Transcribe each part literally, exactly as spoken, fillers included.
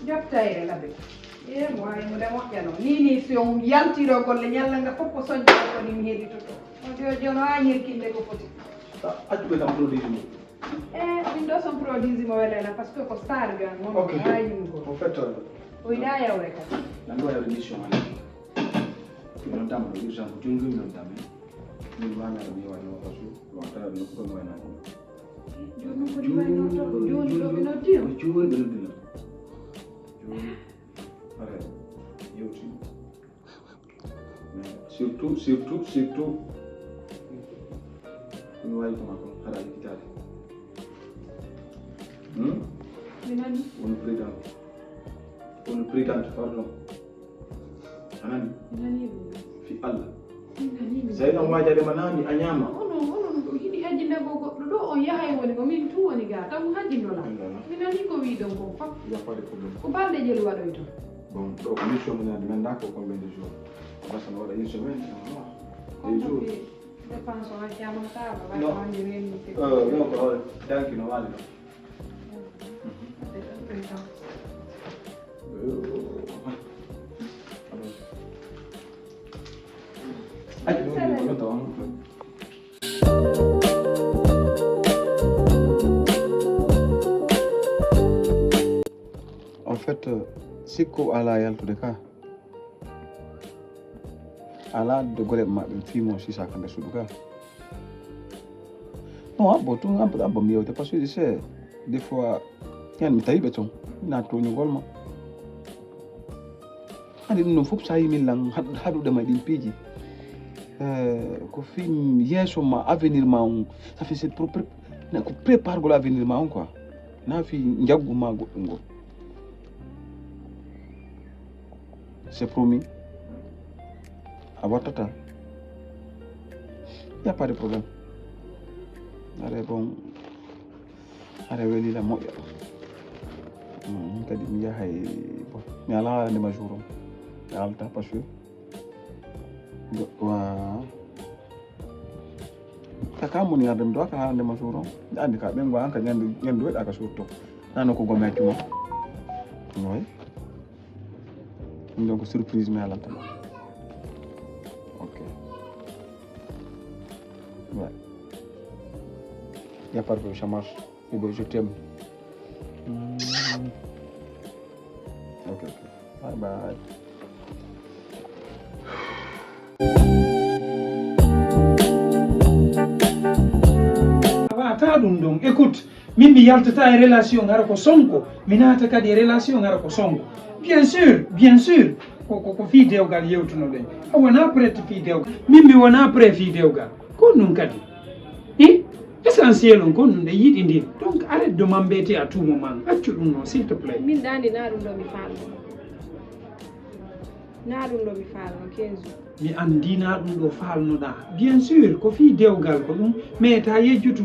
Jottayre labe. E mo ay mo da moƴƴano. Ni ni si on yaltiro golle ñalla nga fof ko soñƴo ko ni mi heɗi toto. O jo jono a ñirkinde ko foti. Accu ɓe kam produit mo. E min ɗo son produit mo welena parce que ko star gan mo. Ok. Ay mo ko. O fetto. O ida yawre ka. Nan ɗo yawre mission ala. Ko non tamma ɗo urgent ko joni joni non tamma. Min ma mi ara mi wano ko su. Lo tara no ko no wano. Jooni ko ɗum wayno to ko jooni ɗo ɓe noddi on? Ko jooni ɓe noddi non. Jooni. Ara yewti. Surtout, surtout, surtout. Ɗum wawi ko makko hara yewtitaade. Hmm? Mi nani. Woni président. Woni président, pardon. A nani? Mi nani ɗum. Fi Allah. Mi nani ɗum. Zeyna waajade ma naami a ñaama. Onon, onon ɗo hiɗi hajjinde ko goɗɗo ɗo on yahay woni ko min tu woni ga. Taw hajjindo la. Alhamdulillah. Mi nani ko wiɗon ko fak. Il y a pas de problème. Ko balɗe jelu waɗoy to. Bon, ɗo ko mission mo nani men da ko combien de jours? Parce que no waɗa une semaine, un mois. Deux jours. Dépense on accama tawa. Non. Wala wande ren. Euh, non, ko danki no wali. En fait, sikku ala yaltude ka. Ala de gole maɓɓe fimo sisa ka nder suudu ka. Non, abbo tun abbo abbo mi yewte parce que c'est des fois yan mi tawi ɓe ton na toñugol ma. Andi ɗum ɗon fof sa yi min lan haɗude ma ɗin piiji. Eh, ko fi yeeso ma avenir ma on ça fait c'est propre na ko prépargol avenir ma on quoi. Na fi njaggu ma goɗɗum ngol. C'est promis. A wattata. Y a pas de problème. Are bon. Are weli la moƴƴa. Hmm, kadi mi yahay bon. Mi ala ndema jour on. Mi alta parce que goɗɗo wa Ka ka moni arde mi dowa ka haalande ma suuro. Nde andi ka ɓen go an ka ñandu ñandu weɗa ka surto. Nano ko gomi accuma. Oui. Ɗum ɗon ko surprise mi alanta ma. Ok. Ouais. Y a pas de problème, ça marche. Eh ben, je t'aime. Mm. Ok, ok. Bye bye. Wata ɗum ɗon. Écoute, min mi yaltata e relation hara ko Sonko, mi naata kadi e relation hara ko Sonko. Bien sûr, bien sûr, ko ko ko fii dewgal yewtunoɗen. A wona prête fii dewgal. Min mi wona prêt fii dewgal. Ko ɗum kadi. I essentiel on ko ɗum ɗe yiɗi ndin. Donc arrête de m'embêter à tout moment. Accu ɗum non, s'il te plaît. Min ɗa andi na ɗum ɗo mi faalno. Na ɗum ɗo mi faalno, quinze jours. Mi andi na ɗum ɗo faalnoɗa. Bien sûr, ko fii dewgal ko ɗum. Mais ta yejjutu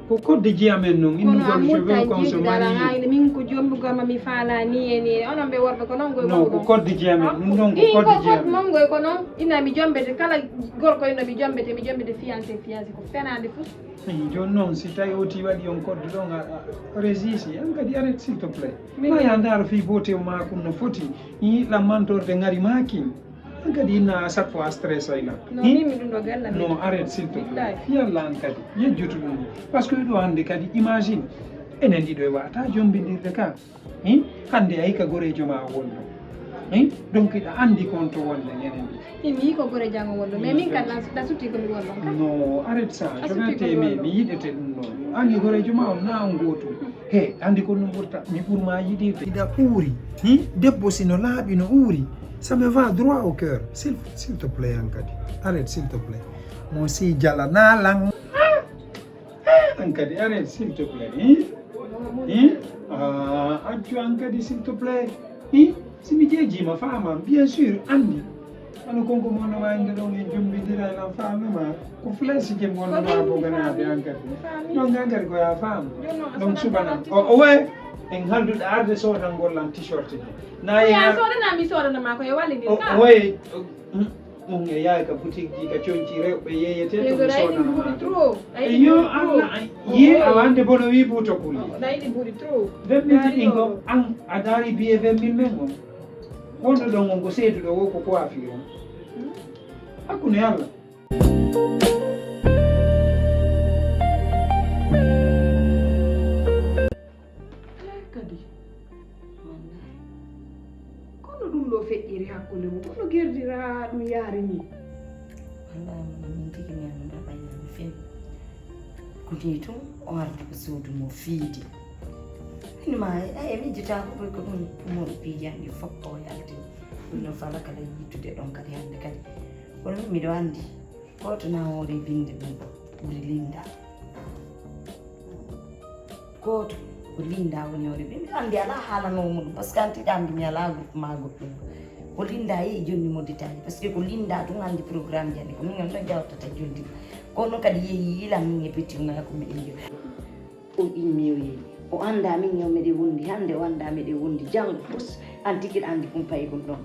ko code ji amen non. Kono innugol a je veux mutta qu'on se jibidara marie. Hayde min ko jombugol ma mi faalani e ni. Onon ɓe worɓe ko non goy. Non, ko code ji amen. Ɗum ɗon ko code ji amen. Mon goy ko non. Ina mi jombete kala gorko ina mi jombete, mi jombete fiancé, fiancé ko fenande fof. Eyi, jooni noon, si tawi o ti waɗi on kodde ɗon, a, a, a résisi, an kadi arrête, s'il te plaît. Min ma ya ndaaro fii boote ma kun no foti, i, lammantoorde ngari ma kin. An kadi inna à chaque fois a stress ay lan. Non, min mi ɗum ɗo galla. Non, arrête, s'il te plaît. Billahi. Fi Allah an kadi, yejjutu ɗum. Parce que ɗo hannde kadi, imagine, enen ɗiɗo e wata jombindirde ka. Hin? Hannde a yii ka goreejo ma o wonno. Hin? Donc hiɗa anndi kon to wonde ñenen ɗi. Min mi yii ko goreejo an o wonno, mais min kan na sutti ko mi wonno ka. Non, arrête ça. Je vais t'aimer, mi yiɗete ɗum ɗo. Anndi goreejo ma on na on gootum. He, anndi ko ɗum ɓurta, mi ɓurma yiɗirde. Hiɗa uuri. Hin? Debbo si no laaɓi no uuri. Ça me va droit au cœur. S'il, s'il te plaît, an kadi. Arrête, s'il te plaît. Mo si jala na lang. An kadi, arrête, s'il te plaît. Hin? Hin? Ah, accu an kadi, s'il te plaît. Hin? Si mi jeejima, faama, bien sûr, anndi. Ano konko mo no wayde ɗon en jombidira en an faami ma. Ko flèche je mo no ma boganaade an kadi. Donc an kadi ko ya faam. Donc subana. O, o way, en haldude arde soodangol lan t-shirt je. Na ya soodana mi soodana ma ko e wallidir ka. O way. Ɗum e yaay ka boutique ji, ka conci rewɓe yeeyete to mi soodana maa ɗum. Eyo, Allah, ay, ye a wande bono wi buuto kulli. Ɗayni ɓuri trop. Vemmiti ɗin ko an a daari biye vemmin men on. Wonɗo ɗon on ko seeduɗo wo ko coiffure on. Hakkunde Allah. Kadi. Wallahi. Kono ɗum ɗo feƴƴiri hakkunde mum, kono gerdiraa ɗum yaari ni. Wallahi, mon min tigi mi anndaa ɓay no mi fewi. Ko nii tun o ardi ko suudu mo fiidi. Min ma, ay, mi jita ko ɓuri ko ɗum mo piiji anndi fof o yalti. Ɗum no fala kala yittude ɗon kadi hannde kadi. Kono min miɗo anndi. Gooto na hoore binde ɗum ɗo ɓuri Linda. Gooto ko Linda woni hoore binde. Anndi alaa haalanoowo mo ɗum, parce que an tiɗa anndi mi alaa groupe ma goɗɗum. Ko Linda yehi jonni mo détail, parce que ko Linda tun anndi programme ji anndi ko min on ɗon jawtata joldi. Kono kadi yehi yiila min e petit ma ko miɗen jogii. O immi o yehi. O anndaa min e o meɗen wondi hannde, o anndaa meɗen wondi janngo, pus, an tigi ɗa anndi kumpaye kon ɗon.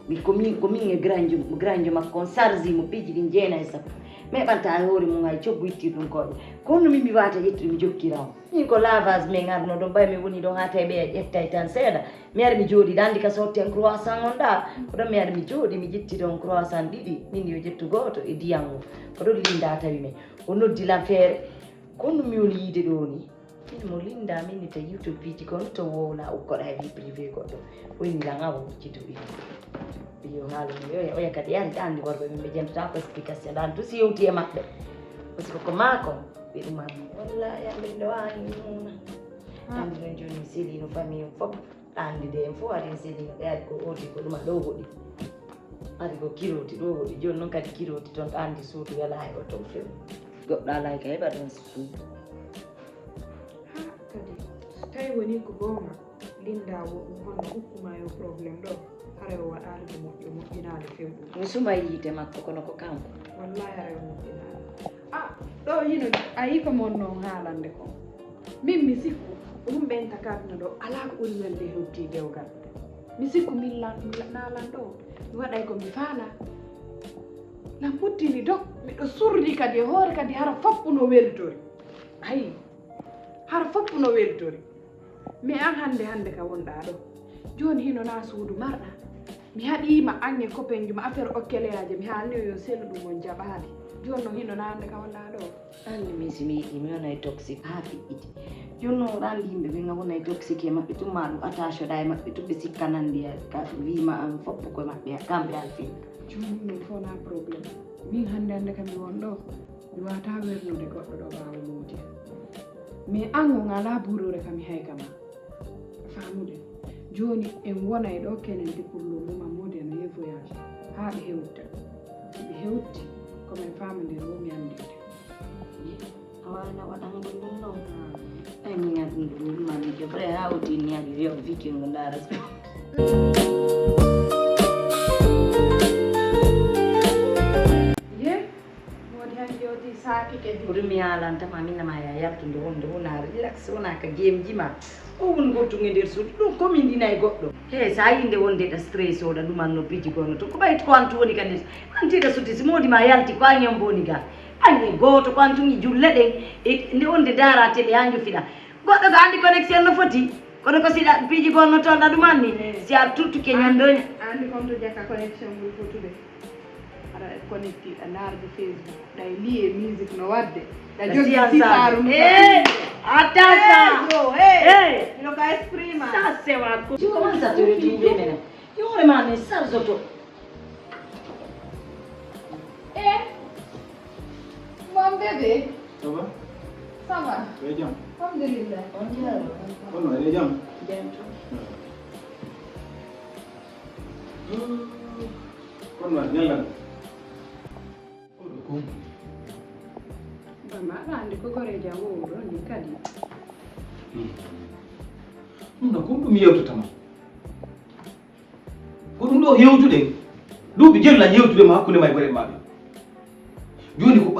Mi ko min, ko min e granjo, granjo makko on sarzi mo piiji ɗin jeenayi e sappo. Mi heɓanta e hoore mum hay coggu ittir ɗum koɗo. Kono min mi waata ƴettude mi jokkira on. Min ko lavage min arno ɗon, ɓay mi woni ɗon haa tawi ɓeya ƴettay tan seeɗa. Mi ari mi jooɗi ɗa anndi ka sotti en croissant on ɗa. Ko ɗon mi ari mi jooɗi mi ƴetti ɗon croissant ɗiɗi. Min yo ƴettu gooto e diyan o. Ko ɗon Linda tawi mi. O noddi lan feere. Kono mi woni yiide ɗo ni. Min mo Linda min ni to YouTube piji kon to wowla ukkoɗa e vie privé goɗɗo. Woni lan awa wujji to wi. Yo haala mi oya, oya kadi yari ɗan ndi worɓe min ɓe jentata ko explication ɗan tous yewti e maɓɓe. Parce que ko maako ɓe ɗum an. Walla yande ɗo ani nuna. Andi ɗon joni mi seli no famille fof. Andi de en fof ari en seli no ɓe ari ko oti ko ɗum a ɗo hoɗi. Ari ko kiroti ɗo hoɗi joni noon kadi kiroti toon ɗo andi suudu wela e oto few. Goɗɗo alaa ka heɓa ɗon suudu. Ha, kadi, so tawi woni ko goonga, Linda wo ɗum hono hokkuma yo problème ɗo, haray o waɗaali ko moƴƴo, moƴƴinaali fewndo. Mi suma yiite makko, kono ko kanko. Wallahi haray o moƴƴinaali. A, ɗo hino, a yii ko mon non haalande kon. Min mi sikku, ɗum ɓen ka karna ɗo, alaa ko ɓuri welde hewti dewgal. Mi sikku min lan, lan, na lan ɗo, mi waɗay ko mi faala. Lan puttini dok, miɗo surri kadi e hoore kadi hara foppu no weltori. Ayi, hara foppu no weltori. Mais an hannde, hannde ka wonɗaa ɗo. Jooni hino na suudu marɗa. Mi haɗiima an e copainjo ma affaire okkeleyaaje, mi haalni yo selu ɗum on jaɓaali. Jooni no hino na hannde ka wonɗaa ɗo. Anndi min si mi yiɗi mi wona e toxique haa fiɗɗiti. Jooni noon oɗo anndi yimɓe ɓen a wona e toxique e maɓɓe tun ma ɗum attache ɗa e maɓɓe tun ɓe sikkanandi ka wii ma an foppu ko maɓɓe kamɓe alfin. Jooni ɗum ɗon fof na problème. Min hannde hannde kam mi won ɗo. Mi waawataa wernude goɗɗo ɗo ɓaawo Moodi. Mais an on alaa buuroore kam mi hayka ma. Faamude. Jooni en wonay ɗo kenen de pour le moment Moodi no yehi voyage. Haa ɓe hewta. Si ɓe hewti, ko men faamondiri wo mi anndinde. Amaana waɗangol ɗum noon. Ay, min aduna ɗum ma mi joɓre haa o tinni adi wiya o fiki ngo ndaara. Ye, Moodi han jewti saaki kadi. Ko ɗum mi haalanta ma, min nama ya yaltude wonde wona relax, wona ka gemji ma. O woni gottunge nder suudu. Ɗum ko min ndina e goɗɗo. He, sa yinde wonde ɗa stress o ɗa ɗuman no piji gono to. Ko ɓayti ko antu woni ka nder. Anti ɗa suti si Moodi ma yalti ko an yambo woni ga. An e gooto ko an tun e julle ɗen. E nde wonde daara télé haa njofiɗa. Goɗɗo ko anndi connexion no foti. Kono ko si ɗa piiji goo no tolɗa ɗum anni. Si a tuttuke ñanndo. Anndi kon to jaka connexion ɓuri fotude. Aɗa connecti, ɗa ndaarde Facebook, ɗa e liye musique no waɗde. Ɗa jogi sisaaru no. Eh, attends ça. Eh, hino ka exprima. Ça c'est ma. Tu commences à te retrouver maintenant. Yo hoore ma ne sarjoto. Eh, mon bébé. Ça va? Ça va? Eɗe jam? Alhamdulillah. On jaaraama. Kono eɗe jam? Jam tan. Kono ñallal. Oɗo ko? Bama aɗa anndi ko goreejo am o ɗon ni kadi. Hmm. Ɗum ɗo ko ɗum yewtata ma. Ko ɗum ɗo yewtuɗen. Duuɓi jella yewtude ma hakkunde ma e goree ma ɓe. Jooni ko